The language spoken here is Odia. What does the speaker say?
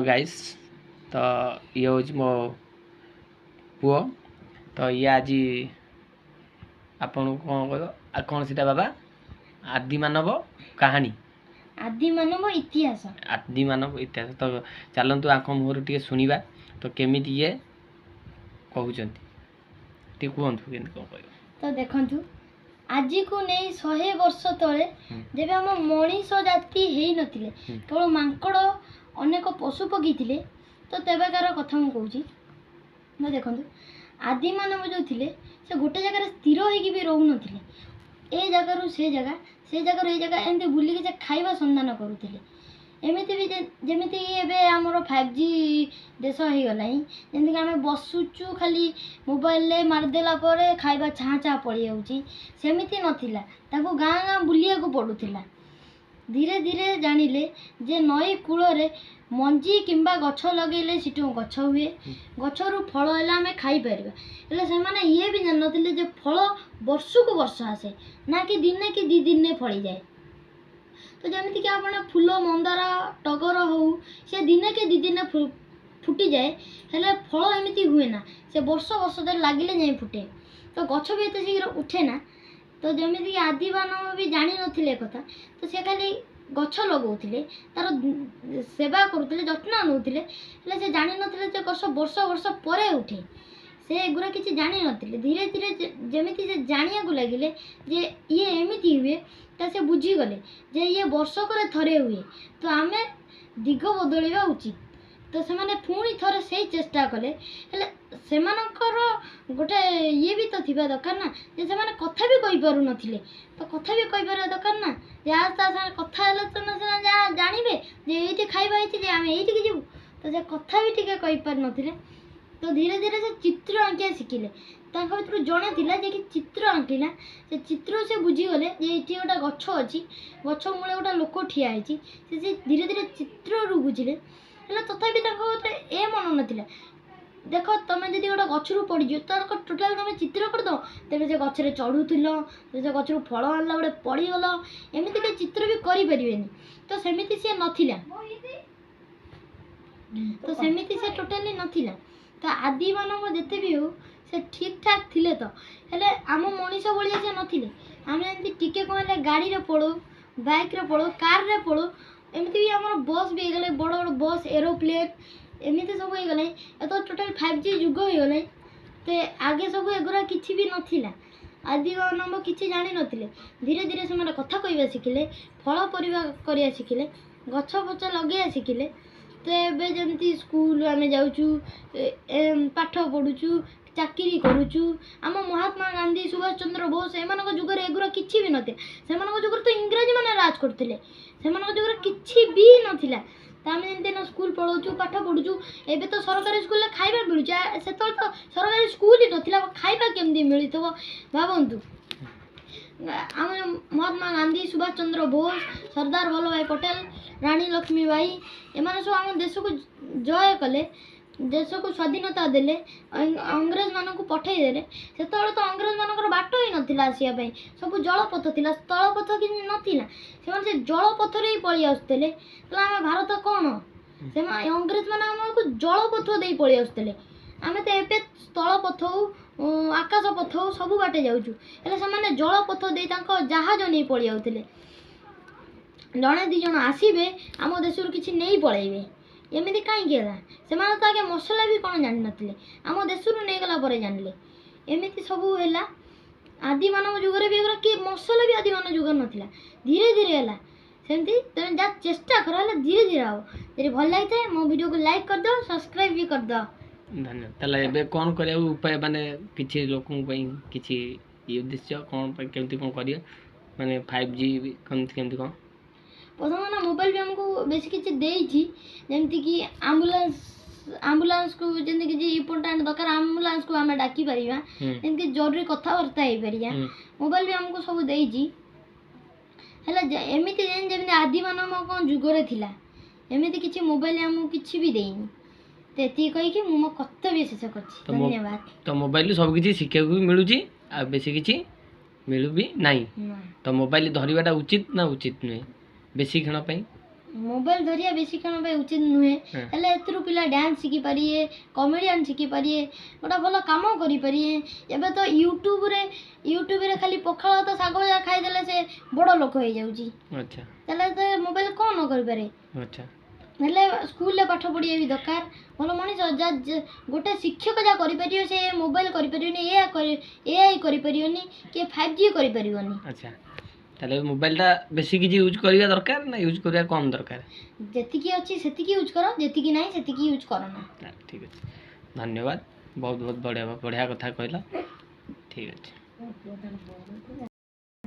ଗାଇସ୍, ତ ଇଏ ହେଉଛି ମୋ ପୁଅ। ତ ଇଏ ଆଜି ଆପଣଙ୍କୁ କ'ଣ କହିବ? ଆଉ କ'ଣ ସେଇଟା ବାବା, ଆଦିମାନବ କାହାଣୀ? ଆଦିମାନବ ଇତିହାସ। ଆଦିମାନବ ଇତିହାସ। ତ ଚାଲନ୍ତୁ, ଆଙ୍କ ମୁହଁରୁ ଟିକେ ଶୁଣିବା ତ କେମିତି ଇଏ କହୁଛନ୍ତି। ଟିକେ କୁହନ୍ତୁ, କେମିତି କ'ଣ କହିବ? ତ ଦେଖନ୍ତୁ, ଆଜିକୁ ନେଇ 100 ବର୍ଷ ତଳେ, ଯେବେ ଆମ ମଣିଷ ଜାତି ହେଇନଥିଲେ, କେବଳ ମାଙ୍କଡ଼, ଅନେକ ପଶୁ ପକ୍ଷୀ ଥିଲେ, ତ ତେବେକାର କଥା ମୁଁ କହୁଛି। ତ ଦେଖନ୍ତୁ, ଆଦିମାନବ ଯେଉଁ ଥିଲେ, ସେ ଗୋଟେ ଜାଗାରେ ସ୍ଥିର ହେଇକି ବି ରହୁନଥିଲେ। ଏ ଜାଗାରୁ ସେ ଜାଗା, ସେ ଜାଗାରୁ ଏ ଜାଗା, ଏମିତି ବୁଲିକି ସେ ଖାଇବା ସନ୍ଧାନ କରୁଥିଲେ। ଏମିତି ବି ଯେମିତିକି ଏବେ ଆମର 5G ଦେଶ ହେଇଗଲାଣି, ଯେମିତିକି ଆମେ ବସୁଛୁ, ଖାଲି ମୋବାଇଲରେ ମାରିଦେଲା ପରେ ଖାଇବା ଛାଁ ଛାଁ ପଳେଇ ଯାଉଛି, ସେମିତି ନଥିଲା। ତାଙ୍କୁ ଗାଁ ଗାଁ ବୁଲିବାକୁ ପଡ଼ୁଥିଲା। ଧୀରେ ଧୀରେ ଜାଣିଲେ ଯେ ନଈ କୂଳରେ ମଞ୍ଜି କିମ୍ବା ଗଛ ଲଗେଇଲେ ସେଠୁ ଗଛ ହୁଏ, ଗଛରୁ ଫଳ ହେଲେ ଆମେ ଖାଇପାରିବା। ହେଲେ ସେମାନେ ଇଏ ବି ଜାଣିନଥିଲେ ଯେ ଫଳ ବର୍ଷକୁ ବର୍ଷ ଆସେ, ନା କି ଦିନେ କି 2 ଦିନରେ ଫଳିଯାଏ। ତ ଯେମିତିକି ଆପଣ ଫୁଲ ମନ୍ଦାର, ଟଗର ହଉ, ସେ ଦିନେ କି 2 ଦିନରେ ଫୁଟିଯାଏ, ହେଲେ ଫଳ ଏମିତି ହୁଏ ନା, ସେ ବର୍ଷ ବର୍ଷ ଧରି ଲାଗିଲେ ଯାଇ ଫୁଟେ। ତ ଗଛ ବି ଏତେ ଶୀଘ୍ର ଉଠେ ନା। ତ ଯେମିତିକି ଆଦିମାନବ ବି ଜାଣିନଥିଲେ କଥା, ତ ସେ ଖାଲି ଗଛ ଲଗାଉଥିଲେ, ତାର ସେବା କରୁଥିଲେ, ଯତ୍ନ ନେଉଥିଲେ, ହେଲେ ସେ ଜାଣିନଥିଲେ ଯେ ଗଛ ବର୍ଷ ବର୍ଷ ପରେ ଉଠେ। ସେ ଏଗୁଡ଼ା କିଛି ଜାଣିନଥିଲେ। ଧୀରେ ଧୀରେ ଯେମିତି ସେ ଜାଣିବାକୁ ଲାଗିଲେ ଯେ ଇଏ ଏମିତି ହୁଏ, ତ ସେ ବୁଝିଗଲେ ଯେ ଇଏ ବର୍ଷକରେ ଥରେ ହୁଏ, ତ ଆମେ ଦିଗ ବଦଳିବା ଉଚିତ। ତ ସେମାନେ ପୁଣି ଥରେ ସେଇ ଚେଷ୍ଟା କଲେ। ହେଲେ ସେମାନଙ୍କର ଗୋଟେ ଇଏ ବି ତ ଥିବା ଦରକାର ନା, ଯେ ସେମାନେ କଥା ବି କହିପାରୁନଥିଲେ। ତ କଥା ବି କହିପାରିବା ଦରକାର ନା, ଯେ ତା ସାଙ୍ଗରେ କଥା ହେଲେ ତ ନା ସେମାନେ ଯାହା ଜାଣିବେ ଯେ ଏଇଠି ଖାଇବା ହେଇଛି, ଯେ ଆମେ ଏଇଠିକି ଯିବୁ। ତ ସେ କଥା ବି ଟିକେ କହିପାରୁନଥିଲେ। ତ ଧୀରେ ଧୀରେ ସେ ଚିତ୍ର ଆଙ୍କିବା ଶିଖିଲେ। ତାଙ୍କ ଭିତରୁ ଜଣେ ଥିଲା ଯେ କି ଚିତ୍ର ଆଙ୍କିଲା। ସେ ଚିତ୍ର ସେ ବୁଝିଗଲେ ଯେ ଏଇଠି ଗୋଟେ ଗଛ ଅଛି, ଗଛ ମୂଳେ ଗୋଟେ ଲୋକ ଠିଆ ହେଇଛି। ସେ ଧୀରେ ଧୀରେ ଚିତ୍ରରୁ ବୁଝିଲେ। ହେଲେ ତଥାପି ତାଙ୍କ ଭିତରେ ଏ ମନ ନଥିଲା। ଦେଖ, ତମେ ଯଦି ଗୋଟେ ଗଛରୁ ପଡ଼ିଯିବ, ତାର ଟୋଟାଲ୍ ତମେ ଚିତ୍ର କରିଦେବ, ତେବେ ସେ ଗଛରେ ଚଢ଼ୁଥିଲ, ସେ ଗଛରୁ ଫଳ ଆଣିଲା ବେଳେ ପଡ଼ିଗଲ, ଏମିତି କେହି ଚିତ୍ର ବି କରିପାରିବେନି। ତ ସେମିତି ସିଏ ନଥିଲା। ତ ସେମିତି ସେ ଟୋଟାଲି ନଥିଲା। ତ ଆଦିମାନବ ଯେତେ ବି ହଉ, ସେ ଠିକ୍ ଠାକ୍ ଥିଲେ ତ, ହେଲେ ଆମ ମଣିଷ ଭଳିଆ ସେ ନଥିଲେ। ଆମେ ଏମିତି ଟିକେ କ'ଣ ହେଲେ ଗାଡ଼ିରେ ପଳଉ, ବାଇକ୍ରେ ପଳଉ, କାର୍ରେ ପଳଉ, ଏମିତି ବି ଆମର ବସ୍ ବି ହେଇଗଲେ, ବଡ଼ ବଡ଼ ବସ୍, ଏରୋପ୍ଲେନ୍, ଏମିତି ସବୁ ହେଇଗଲାଣି। ଏ ତ ଟୋଟାଲ୍ 5G ଯୁଗ ହେଇଗଲାଣି। ତ ଆଗେ ସବୁ ଏଗୁଡ଼ା କିଛି ବି ନଥିଲା। ଆଦିମାନବ କିଛି ଜାଣିନଥିଲେ। ଧୀରେ ଧୀରେ ସେମାନେ କଥା କହିବା ଶିଖିଲେ, ଫଳ ପରିବା କରିବା ଶିଖିଲେ, ଗଛ ଫଛ ଲଗେଇବା ଶିଖିଲେ। ତ ଏବେ ଯେମିତି ସ୍କୁଲ ଆମେ ଯାଉଛୁ, ପାଠ ପଢ଼ୁଛୁ, ଚାକିରି କରୁଛୁ, ଆମ ମହାତ୍ମା ଗାନ୍ଧୀ, ସୁଭାଷ ଚନ୍ଦ୍ର ବୋଷ, ଏମାନଙ୍କ ଯୁଗରେ ଏଗୁଡ଼ା କିଛି ବି ନଥିଲା। ସେମାନଙ୍କ ଯୁଗରେ ତ ଇଂରେଜମାନେ ରାଜ କରୁଥିଲେ। ସେମାନଙ୍କ ଯୁଗରେ କିଛି ବି ନଥିଲା। ତ ଆମେ ଯେମିତି ଏଇନା ସ୍କୁଲ ପଳାଉଛୁ, ପାଠ ପଢ଼ୁଛୁ, ଏବେ ତ ସରକାରୀ ସ୍କୁଲରେ ଖାଇବା ମିଳୁଛି, ସେତେବେଳେ ତ ସରକାରୀ ସ୍କୁଲ ହିଁ ନଥିଲା, ଖାଇବା କେମିତି ମିଳିଥିବ ଭାବନ୍ତୁ। ଆମ ମହାତ୍ମା ଗାନ୍ଧୀ, ସୁଭାଷ ଚନ୍ଦ୍ର ବୋଷ, ସର୍ଦ୍ଦାର ବଲ୍ଲଭ ଭାଇ ପଟେଲ, ରାଣୀ ଲକ୍ଷ୍ମୀବାଇ, ଏମାନେ ସବୁ ଆମ ଦେଶକୁ ଜୟ କଲେ, ଦେଶକୁ ସ୍ୱାଧୀନତା ଦେଲେ, ଇଂରେଜମାନଙ୍କୁ ପଠେଇ ଦେଲେ। ସେତେବେଳେ ତ ଇଂରେଜମାନଙ୍କର ବାଟ ହିଁ ନଥିଲା ଆସିବା ପାଇଁ। ସବୁ ଜଳପଥ ଥିଲା, ସ୍ଥଳପଥ କିଛି ନଥିଲା। ସେମାନେ ସେ ଜଳପଥରେ ହିଁ ପଳେଇ ଆସୁଥିଲେ। ତାହେଲେ ଆମ ଭାରତ କ'ଣ, ସେମାନେ ଇଂରେଜମାନେ ଆମକୁ ଜଳପଥ ଦେଇ ପଳେଇ ଆସୁଥିଲେ। ଆମେ ତ ଏବେ ସ୍ଥଳପଥ ହଉ, ଆକାଶ ପଥ ହଉ, ସବୁ ବାଟେ ଯାଉଛୁ, ହେଲେ ସେମାନେ ଜଳପଥ ଦେଇ ତାଙ୍କ ଜାହାଜ ନେଇ ପଳେଇ ଯାଉଥିଲେ। ଜଣେ 2 ଜଣ ଆସିବେ, ଆମ ଦେଶରୁ କିଛି ନେଇ ପଳେଇବେ। ଏମିତି କାହିଁକି ହେଲା? ସେମାନେ ତ ଆଗେ ମସଲା ବି କ'ଣ ଜାଣିନଥିଲେ, ଆମ ଦେଶରୁ ନେଇଗଲା ପରେ ଜାଣିଲେ। ଏମିତି ସବୁ ହେଲା। ଆଦିମାନବ ଯୁଗରେ ବି ଏଗୁଡ଼ା କି ମସଲା ବି ଆଦିମାନବ ଯୁଗରେ ନଥିଲା, ଧୀରେ ଧୀରେ ହେଲା। ସେମିତି ତମେ ଯାହା ଚେଷ୍ଟା କର, ହେଲେ ଧୀରେ ଧୀରେ ହେବ। ଯଦି ଭଲ ଲାଗିଥାଏ, ମୋ ଭିଡ଼ିଓକୁ ଲାଇକ୍ କରିଦିଅ, ସବସ୍କ୍ରାଇବ୍ ବି କରିଦିଅ। ଧନ୍ୟବାଦ। ତାହେଲେ ଏବେ କ'ଣ କରିବାକୁ ଉପାୟ, ମାନେ କିଛି ଲୋକଙ୍କ ପାଇଁ କିଛି ଇଏ ଉଦ୍ଦେଶ୍ୟ କ'ଣ ପାଇଁ, କେମିତି କ'ଣ କରିବା, ମାନେ 5G କେମିତି କେମିତି କ'ଣ? ପ୍ରଥମ ନା ମୋବାଇଲ ବି ଆମକୁ ବେଶୀ କିଛି ଦେଇଛି, ଯେମିତିକି ଆମ୍ବୁଲାନ୍ସକୁ ଯେମିତି କିଛି ଇମ୍ପୋର୍ଟାଣ୍ଟ ଦରକାର, ଆମ୍ବୁଲାନ୍ସକୁ ଆମେ ଡାକିପାରିବା, ଯେମିତି ଜରୁରୀ କଥାବାର୍ତ୍ତା ହେଇପାରିବା। ମୋବାଇଲ ବି ଆମକୁ ସବୁ ଦେଇଛି, ହେଲେ ଏମିତି ଯେମିତି ଆଦିମାନବଙ୍କ ଯୁଗରେ ଥିଲା, ଏମିତି କିଛି ମୋବାଇଲ ଆମକୁ କିଛି ବି ଦେଇନି। ତ ଏତିକି କହିକି ମୁଁ ମୋ କର୍ତ୍ତବ୍ୟ ଶେଷ କରୁଛି। ତ ମୋ ଧନ୍ୟବାଦ। ତ ମୋବାଇଲରୁ ସବୁ କିଛି ଶିଖିବାକୁ ବି ମିଳୁଛି, ଆଉ ବେଶୀ କିଛି ମିଳୁ ବି ନାହିଁ। ନା। ତ ମୋବାଇଲ ଧରିବାଟା ଉଚିତ ନା ଉଚିତ ନୁହେଁ ବେଶୀ କ୍ଷଣ ପାଇଁ? ମୋବାଇଲ ଧରିବା ବେଶୀ କ୍ଷଣ ପାଇଁ ଉଚିତ ନୁହେଁ। ହେଲେ ଏଥିରୁ ପିଲା ଡ୍ୟାନ୍ସ ଶିଖିପାରିବେ, କମେଡ଼ିଆନ୍ ଶିଖିପାରିବେ, ଗୋଟେ ଭଲ କାମ କରିପାରିବେ। ଏବେ ତ ୟୁଟ୍ୟୁବରେ ଖାଲି ପଖାଳ ଭାତ ଶାଗ ଭଜା ଖାଇଦେଲେ ସେ ବଡ଼ ଲୋକ ହେଇଯାଉଛି। ତାହେଲେ ତ ମୋବାଇଲ କ'ଣ ନ କରିପାରେ? ହେଲେ ସ୍କୁଲରେ ପାଠ ପଢ଼ିବା ବି ଦରକାର। ଭଲ ମଣିଷ ଯାହା ଗୋଟେ ଶିକ୍ଷକ ଯାହା କରିପାରିବ, ସେ ମୋବାଇଲ କରିପାରିବନି, ଏଆଇ କରିପାରିବନି କି 5G କରିପାରିବନି। ଆଚ୍ଛା, ତାହେଲେ ମୋବାଇଲଟା ବେଶୀ କିଛି ୟୁଜ୍ କରିବା ଦରକାର ନା ୟୁଜ୍ କରିବା କମ୍ ଦରକାର? ଯେତିକି ଅଛି ସେତିକି ୟୁଜ୍ କର, ଯେତିକି ନାହିଁ ସେତିକି ୟୁଜ୍ କର ନା। ଠିକ୍ ଅଛି, ଧନ୍ୟବାଦ। ବହୁତ ବହୁତ ବଢ଼ିଆ ବଢ଼ିଆ କଥା କହିଲ। ଠିକ୍ ଅଛି।